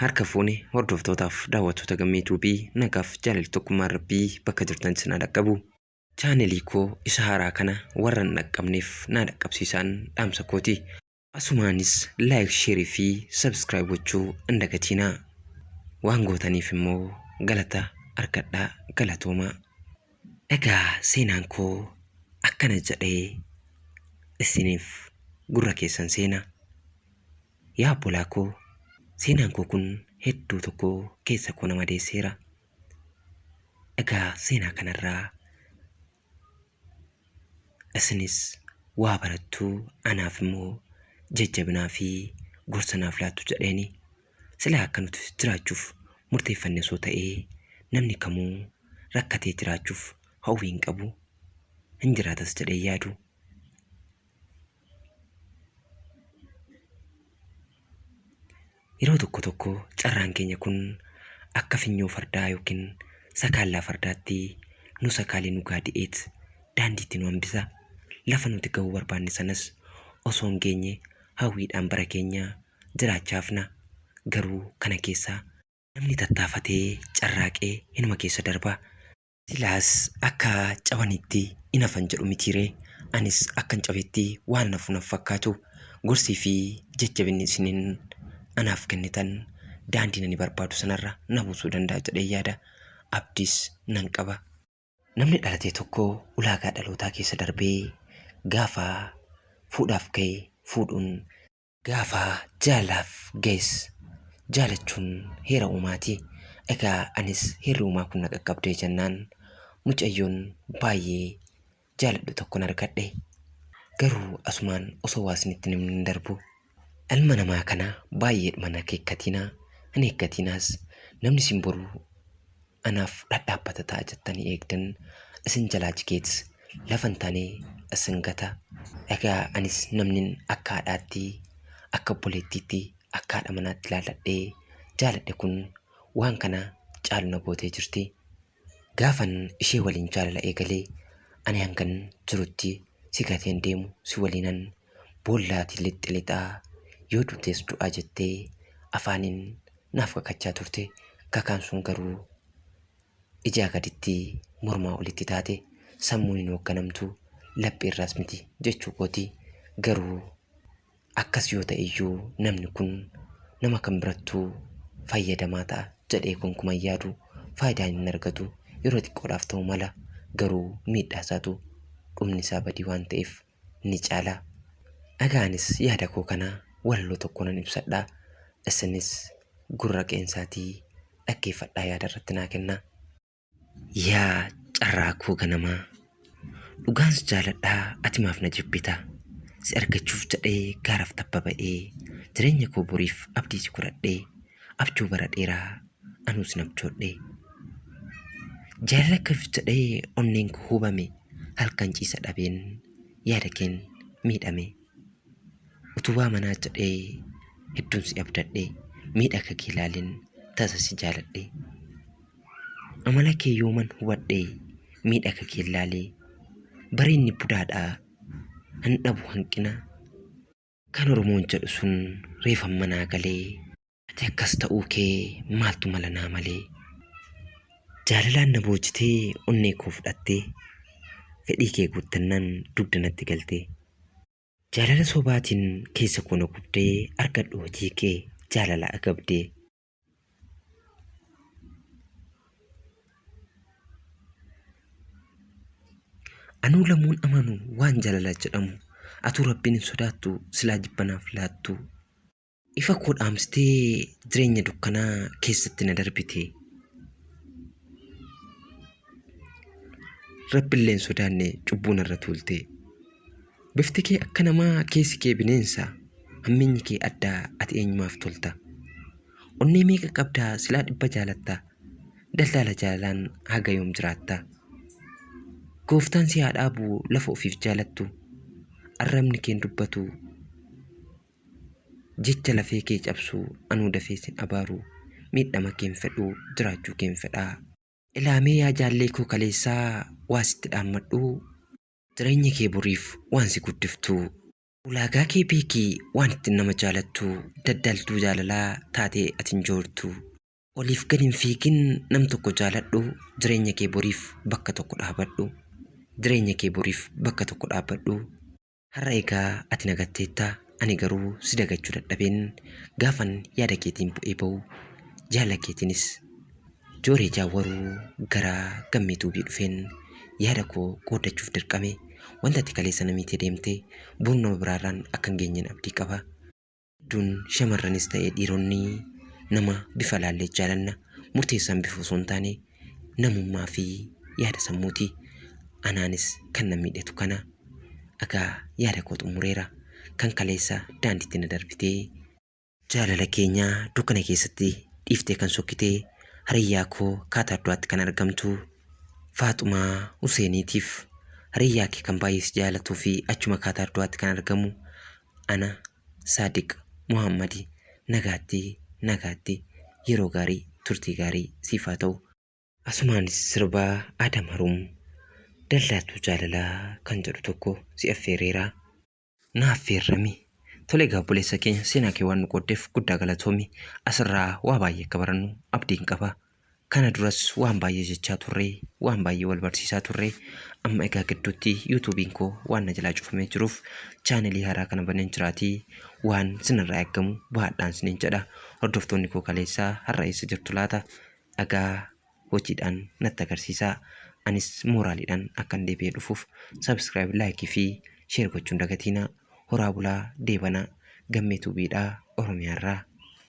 harka fuune hordoftootaaf daawwattoota Gammee Tuubii nagaaf jaalalli tokkummaan Rabbii bakka jirtan isin haa dhaqqabu. Chaanelii koo isa haaraa kana warra hin dhaqqabneef naa dhaqqabsiisaan dhaamsa kooti. Asumaanis like share fi subscribe gochuu hin dagatiinaa. Waan gootaniif immoo galata argadhaa galatoomaa. Egaa seenaan koo akkana jedhee isiniif gurra keessan seena. Yaa obbolaa koo, seenaan koo kun hedduu tokko keessa koo na madeesseera. Egaa seenaa kanarraa isinis waa barattu anaaf immoo jajjabinaa fi gorsa naaf laattu jedheeni. Silaa akka nuti jiraachuuf murteeffanne osoo ta'ee namni kamuu rakkatee jiraachuuf hawwii hin qabu, hin jiraatas jedhee hin yaadu. Yeroo tokko tokko carraan keenya kun akka finyoo fardaa yookiin sakaallaa fardaatti nu sakaalee nu gaadi'eet daandiitti nu hambisa. Lafa nuti gahuu barbaanne sanas osoo hin geenye hawwiidhaan bara keenya jiraachaa hafna. Garuu kana keessa namni tattaafatee carraaqe hinuma keessa darba. Silaas akka cabanitti hin hafan jedhu mitiiree? Anis akkan cabetti waanan hafu nan fakkaatu. Gorsii fi jajjabinni isinin anaaf kennitan daandiin ani barbaadu sanarra na buusuu danda'a jedheen yaada. Abdiis nan qaba. Namni dhalate tokko ulaagaa dhalootaa keessa darbee gaafa fuudhaaf ga'e fuudhuun, Gaafa jaalalaaf ga'es jaalachuun heera uumaati. Egaa anis heerri uumaa kun na qaqqabdee jennaan mucayyoon baay'ee jaaladhu tokkon argadhe. Garuu asumaan osoo waa isinitti hin himin hin darbu. Ilma namaa kana baay'eedhuma hin akeekkatiinaa, hin eeggatiinaas. Namni isin boru anaaf dhadhaabbata ta'a jettanii eegdan isin jalaa jigeet lafa hin taane isin gata. Egaa anis namnin akka haadhaatti, akka obboleettiitti, akka haadha manaatti ilaalladhee jaaladhe kun waan kana caalu na gootee jirti. Gaafan ishee waliin jaalala eegale ani hangan jirutti si gatee hin deemu si waliinan boollaati lixxi lixaa yoo duutes du'aa jettee afaaniin naaf kakachaa turte. Kakaan sun garuu ijaa gaditti mormaa olitti taate. Sammuun hin hoogganamtu, lapheerraas miti jechuu kooti. Garuu akkas yoo ta'e iyyuu namni kun nama kam birattuu fayyadamaa ta'a jedhee gonkuma hin yaadu. Faayidaa inni argatu yeroo xiqqoodhaaf ta'uu mala. Garuu miidhaa isaatu dhumni isaa badii waan ta'eef ni caala. Egaa anis yaada koo kana walaloo tokkoonan ibsadha. Isinis gurra qeensaatii dhaggeeffadhaa yaada irratti naa kennaa. Yaa carraa koo ganamaa. Dhugaan si jaaladhaa ati maaf na jibbita? Si argachuuf jedhee gaaraf tabba ba'ee jireenya koo boriif abdii si godhadhee abjuu bara dheeraa anuu sin abjoodhe. Jaalala keef jedhee onneen koo hubame halkan ciisa dhabeen yaada keen miidhame. Utubaa manaa jedhee hedduun si abdadhe miidhaga kee ilaaleen tasa si jaaladhe. Amala kee yooman hubadhe miidhaga kee ilaalee bareenni budaadha hin dhabu hanqina. Kan Oromoon jedhu sun reefan manaa galee. Ati akkas ta'uu kee maaltu mala naa malee. Jaalalaan na boojitee onnee koo fudhattee fedhii kee guuttannaan dugda natti galtee. Jaalala sobaatiin keessa koo na gubdee argadhu hojii kee jaalala agabdee. Anuu lamuun amanu waan jaalala jedhamu atuu rabbiin hin sodaattu silaa jibba naaf laattu. Ifa koo dhaamsitee jireenya dukkanaa keessatti na darbite. Rabbillee hin sodaanne cubbuu narra tuulte. Bifti kee akka namaa keessi kee bineensa hammeenyi kee addaa ati eenyumaaf tolta. Onnee meeqa qabdaa silaa dhibba jaalatta daldaala jaalalaan haga yoom jiraatta. Gooftaan si haa dhaabu lafa ofiif jaalattu arrabni keen dubbatu Jecha lafee kee cabsu anuu dafee sin abaaru miidhama keen fedhu jiraachuu keen fedhaa. Ilaamee yaa jaallee koo kaleessaa waa sitti dhaammadhuu. Jireenya kee boriif waan si guddiftuu. Ulaagaa kee beeki waan ittiin nama jaalattu daddaaltuu jaalalaa taatee ati hin joortu. Oliif gad hin fiigin nam tokko jaaladhu jireenya kee boriif bakka tokko dhaabadhu. Jireenya kee boriif bakka tokko dhaabbadhu. Har'a egaa ati na gatteetta ani garuu si dagachuu dadhabeen gaafan yaada keetiin bu'ee ba'u jaala keetiinis Jooree Jaawwaruu gara Gammee Tuubii dhufeen yaada koo qooddachuuf dirqame. Wanta ati kaleessa na miitee deemte boru nama biraarraan akka hin geenyen abdii qaba. Hedduun shamarranis ta'e dhiironni nama bifa laallee jaalanna. Murteessaan bifa osoo hin taane namummaa fi yaada sammuuti. Anaanis kan na miidhetu kana. Egaa yaada koo xumureera. Kan kaleessa daandiitti na darbitee. Jaalala keenya dukkana keessatti dhiiftee kan sokkite hariyyaa koo Kaataar Du'aatti kan argamtu Faaxumaa Huseeniitiif hariyyaa kee kan baay'ee si jaalatuu fi achuma Kaataar Du'aatti kan argamu ana Saadiq Muhaammadi nagaatti nagaatti yeroo gaarii turtii gaarii siif haa ta'u. Asumaanis sirba Adam Harum Daldaaltuu Jaalalaa kan jedhu tokko si affeereera. Na affeerrami. Tole egaa obboleessa keenya seenaa kee waan nu qooddeef guddaa galatoomi. Asirraa waa baay'ee akka barannu abdiin qaba. Kana duras waan baay'ee jechaa turre, waan baay'ee wal barsiisaa turre. Amma egaa gidduutti yuutuubiin koo waan na jalaa cufamee jiruuf chaanelii haaraa kana baneen jiraatii waan sinirraa eeggamu baadhaan sinin jedha. Hordoftoonni koo kaleessaa har'a eessa jirtu laata? Dhagaa hojiidhaan natti agarsiisaa. Anis mooraaliidhaan akkan deebi'ee dhufuuf subscribe, like fi share gochuun dagatiinaa. Horaa bulaa deebanaa. Gammee Tuubiidhaa Oromiyaarraa.